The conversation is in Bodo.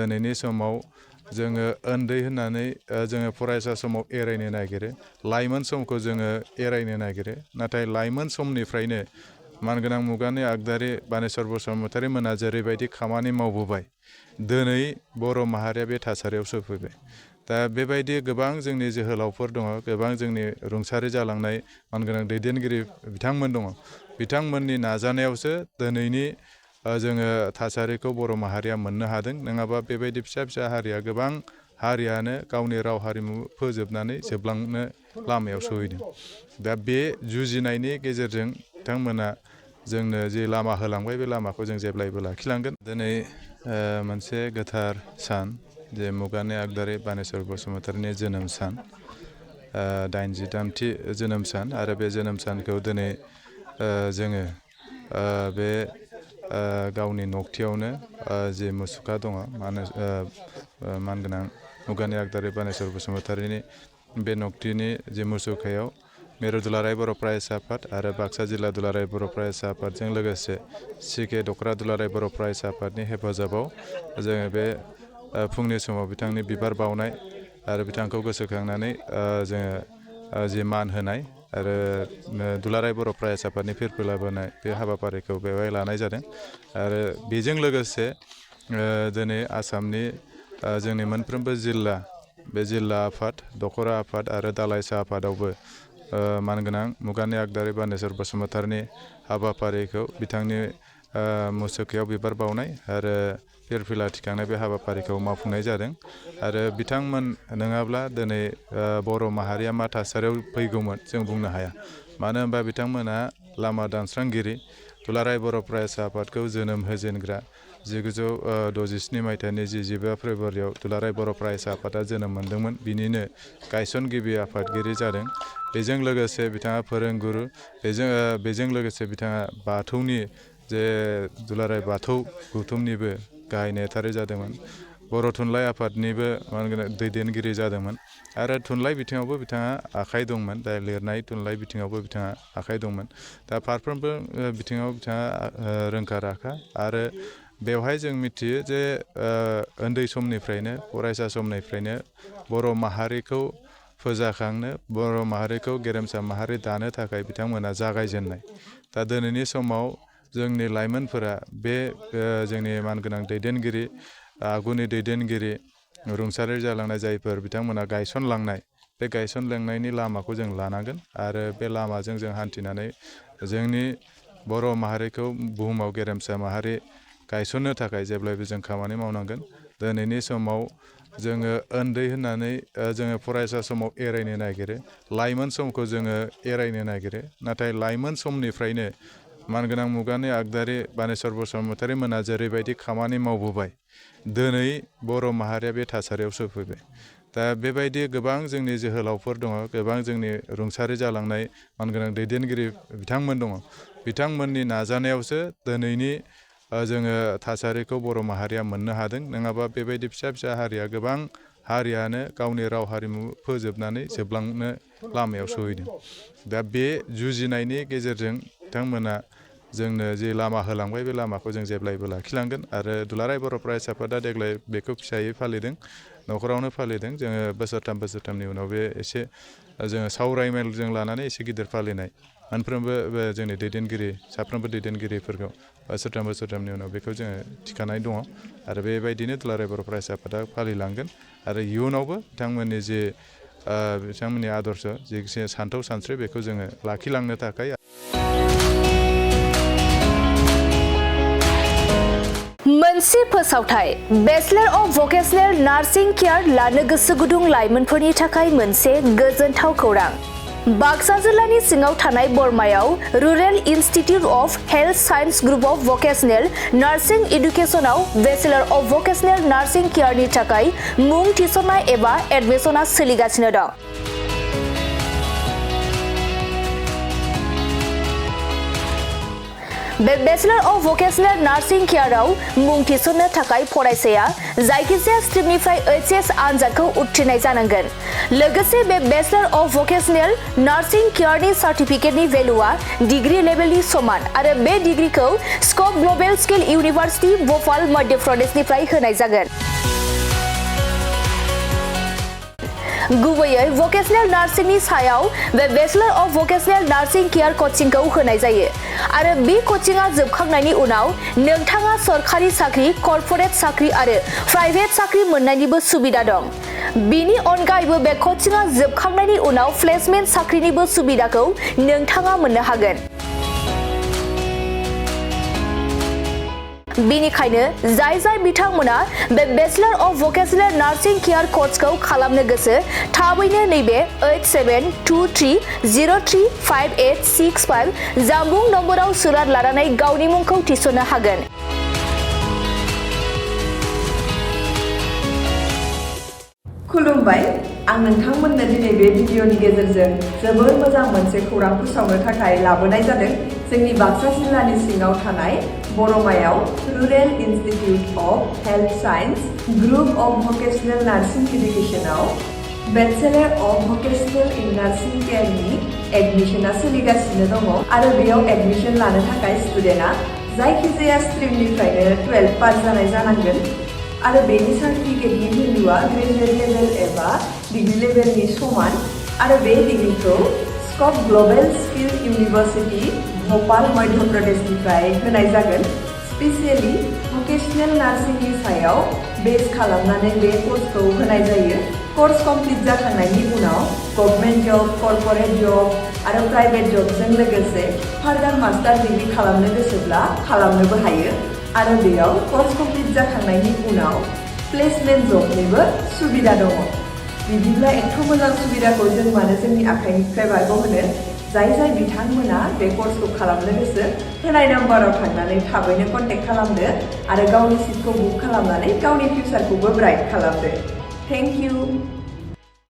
दिनैनि समाव जोङो उन्दै होननानै जोङो फरायसा समाव एरायनो नागिरो, लाइमोन समखौ जोङो एरायनो नागिरो। नाथाय लाइमोन समनिफ्रायनो मानगोनां मुगानि आगदारि बानेस्वर बसुमतारी मोना जेरैबायदि खामानि मावबोबाय, दिनै बर' माहारिया बे थासारियाव सफैबाय। दा बेबायदि गोबां जोंनि जोहोलावफोर दङ, गोबां जोंनि रुंसारि जालांनाय मानगोनां दैदेनगिरि बिथांमोन दङ। बिथांमोननि नाजानायावसो दिनैनि जोङो थासारिखौ बर' माहारिया मोननो हादों। नङाबा बेबायदि फिसा फिसा हारिया गोबां हारियानो गावनि राव हारिमु फोजोबनानै जोबलांनो लामायाव सहैदों। दा बे जुजिनायनि गेजेरजों बिथांमोना जोंनो जे लामा होलांबाय, बे लामाखौ जों जेब्लायबो लाखिलांगोन। दिनै मोनसे गोथार सान, जे मुगानि आगदारि बानेस्वर बसुमतारीनि जोनोम सान, 83थि जोनोम सान। आरो बे जोनोम सानखौ दिनै जोङो बे गावनि न'खथियावनो जे मुसुखा दङ, मानगोनां मुगानि आगदारि बानेस्वर बसुमतारीनि बे न'खथिनि जे मुसुखायाव मिरु दुलाराय बर' फरायसा आफाद आरो बाक्सा जिल्ला दुलाराय बर' फरायसा आफादजों लोगोसे सिके दखरा दुलाराय बर' फरायसा आफादनि हेफाजाबाव जोङो बे फुंनि समाव बिथांनि बिबार बावनाय आरो बिथांखौ गोसोखांनानै जोङो जि मान होनाय आरो दुलाराय बर' फरायसा आफादनि फिरफिला बोनाय बे हाबाफारिखौ बेवहाय लानाय जादों। आरो बेजों लोगोसे दिनै आसामनि जोंनि मोनफ्रोमबो जिल्ला, बे जिल्ला आफाद, दखरा आफाद आरो दालाइसा आफादावबो मानगोनां मुगानि आगदारि बानेस्वर बसुमतारीनि हाबाफारिखौ बिथांनि मुसुखायाव बिबार बावनाय आरो फिरफिला थिखांनाय बे हाबाफारिखौ मावफुंनाय जादों। आरो बिथांमोन नङाब्ला दिनै बर' माहारिया मा थासारियाव फैगौमोन जों बुंनो हाया। मानो होनबा बिथांमोना लामा दानस्रांगिरि, दुलाराय बर' फरायसा आफादखौ जोनोम होजेनग्रा 1967 मायथाइनि 15 फेब्रुवारियाव दुलाराय बर' फरायसा आफादा जोनोम मोनदोंमोन। बिनिनो गायसनगिरि आफादगिरि जादों। बेजों लोगोसे बिथाङा फोरोंगुरु, बेजों लोगोसे बिथाङा बाथौनि जे दुलाराय बाथौ गौथुमनिबो गाहाय नेहाथारि जादोंमोन। बर' थुनलाइ आफादनिबो दैदेनगिरि जादोंमोन। आरो थुनलाइ बिथिङावबो बिथाङा आखाइ दंमोन। दा लिरनाय थुनलाइ बिथिङावबो बिथाङा आखाइ दंमोन। दा फारफ्रोमबो बिथिङाव बिथाङा रोंखा राखा। आरो बेवहाय जों मिथियो जे उन्दै समनिफ्रायनो, फरायसा समनिफ्रायनो बर' माहारिखौ फोजाखांनो, बर' माहारिखौ गेरेमसा माहारि दानो थाखाय बिथांमोना जागायजेननाय। दा दिनैनि समाव जोंनि लाइमोनफोरा बे जोंनि मानगोनां दैदेनगिरि, आगुनि दैदेनगिरि, रुंसारि जालांनाय जायफोर बिथांमोना गायसनलांनाय, बे गायसनलांनायनि लामाखौ जों लानांगोन। आरो बे लामाजों जों हान्थिनानै जोंनि बर' माहारिखौ बुहुमाव गेरेमसा माहारि गायसननो थाखाय जेब्लायबो जों खामानि मावनांगोन। दिनैनि समाव जोङो उन्दै होननानै जोङो फरायसा समाव एरायनो नागिरो, लाइमोन समखौ जोङो एरायनो नागिरो। नाथाय लाइमोन समनिफ्रायनो मानगोनां मुगानि आगदारि बानेस्वर बसुमतारी मोना जेरैबायदि खामानि मावबोबाय, दिनै बर' माहारिया बे थासारियाव सफैबाय। दा बेबायदि गोबां जोंनि जोहोलावफोर दङ, गोबां जोंनि रुंसारि जालांनाय मानगोनां दैदेनगिरि बिथांमोन दङ। बिथांमोननि नाजानायावसो दिनैनि जोङो थासारिखौ बर' माहारिया मोननो हादों। नङाबा बेबायदि फिसा फिसा हारिया गोबां हारियानो गावनि राव हारिमु फोजोबनानै जोबलांनो लामायाव सहैदों। दा बे जुजिनायनि गेजेरजों बिथांमोना जोंनो जे लामा होलांबाय, बे लामाखौ जों जेब्लायबो लाखिलांगोन। आरो दुलाराय बर' फरायसा आफादा देग्लाय बेखौ फिसायै फालिदों, न'खरावनो फालिदों। जोङो बोसोरथामनि उनाव बे एसे जोङो सावराय मेलजों लानानै एसे गिदिर फालिनाय, मोनफ्रोमबो जोंनि दैदेनगिरि, साफ्रोमबो दैदेनगिरिफोरखौ बोसोरथामनि उनाव बेखौ जोङो थिखानाय दङ। आरो बेबायदिनो दुलाराय बर' फरायसा आफादा फालिलांगोन। आरो इयुनावबो बिथांमोननि जे बिथांमोननि आदर्श, जे सान्थौ सानस्रि, बेखौ जोङो लाखिलांनो थाखाय। मोनसे फोसावथाय, bachelor of vocational nursing care लानो गोसो गुदुं लाइमोनफोरनि थाखाय मोनसे गोजोनथाव खौरां। बाक्सा जिल्लानि सिङाव थानाय बरमायाव rural institute of health science group of vocational nursing इडुकेसनाव बेचलर अफ भकेशनेल नार्सिं केयारनि थाखाय मुं थिसननाय एबा एडमिसना सोलिगासिनो दं। बे बेचलर अफ भकेशनेल नार्सिं केयाराव मुं थिसननो थाखाय फरायसाया जायखिजाया स्ट्रिमनिफ्राय एचएस आनजादखौ उथ्रिनाय जानांगोन। लोगोसे बे बेचलर अफ भकेशनेल नार्सिं केयारनि सार्टिफिकेटनि भेलुआ डिग्री लेभेलनि समान आरो बे डिग्रीखौ scope global skill university Bhopal Madhya प्रदेशनिफ्राय होनाय जागोन। गुबैयै भकेशनेल नार्सिंनि सायाव बे bachelor of vocational nursing care कचिंखौ होनाय जायो आरो बे कचिंआ जोबखांनायनि उनाव नोंथाङा सरखारि साख्रि, कर्परेट साख्रि आरो प्राइभेट साख्रि मोननायनिबो सुबिदा दं। बिनि अनगायैबो बे कचिंआ जोबखांनायनि उनाव प्लेसमेन्ट साख्रिनिबो सुबिदाखौ नोंथाङा मोननो हागोन। बेनिखायनो जाय बिथांमोना बे bachelor of vocational nursing care कर्सखौ खालामनो गोसो थाबैनो नैबे 8723035865 जानबुं नम्बराव सुलाद लानानै गावनि मुंखौ थिसननो हागोन। खुलुमबाय, आं नोंथांमोननो दिनै बे भिडिअनि गेजेरजों जोबोर मोजां मोनसे खौरां फोसावनो थाखाय लाबोनाय जादों। जोंनि बाक्सा जिल्लानि सिङाव थानाय बरमायाव rural institute of health science group of vocational nursing इडुकेशनाव bachelor of vocational in nursing केयारनि एडमिशना सोलिगासिनो दङ आरो बेयाव एडमिशन लानो थाखाय स्टुडेन्टआ जायखिजाया स्ट्रिमनिफ्रायनो 12 पास जानाय जानांगोन आरो बेनि सार्टिफिकेटनि भेलुआ ग्रेजुवेट लेभेल एबा डिग्री लेभेलनि समान आरो बे डिग्रीखौ scope global skill university Bhopal Madhya प्रदेशनिफ्राय होनाय जागोन। स्पेसियेलि भकेशनेल नार्सिंनि सायाव बेस खालामनानै बे कर्सखौ होनाय जायो। कर्स कमप्लिट जाखांनायनि उनाव गभर्नमेन्ट जब, कर्परेट जब आरो प्राइभेट जबजों लोगोसे फार्दार मास्टार डिग्री खालामनो गोसोब्ला खालामनोबो हायो आरो बेयाव कर्स कमप्लिट जाखांनायनि उनाव प्लेसमेन्ट जबनिबो सुबिदा दङ। बिदिब्ला एथ' मोजां सुबिदाखौ जों मानो जोंनि आखाइनिफ्राय बारग'होनो? जाय बिथांमोना बे कर्सखौ खालामनो गोसो होनाय नाम्बाराव थांनानै थाबैनो कन्टेक्ट खालामदो आरो गावनि सिटखौ बुक खालामनानै गावनि फिउचारखौबो ब्राइट खालामदो। Thank you.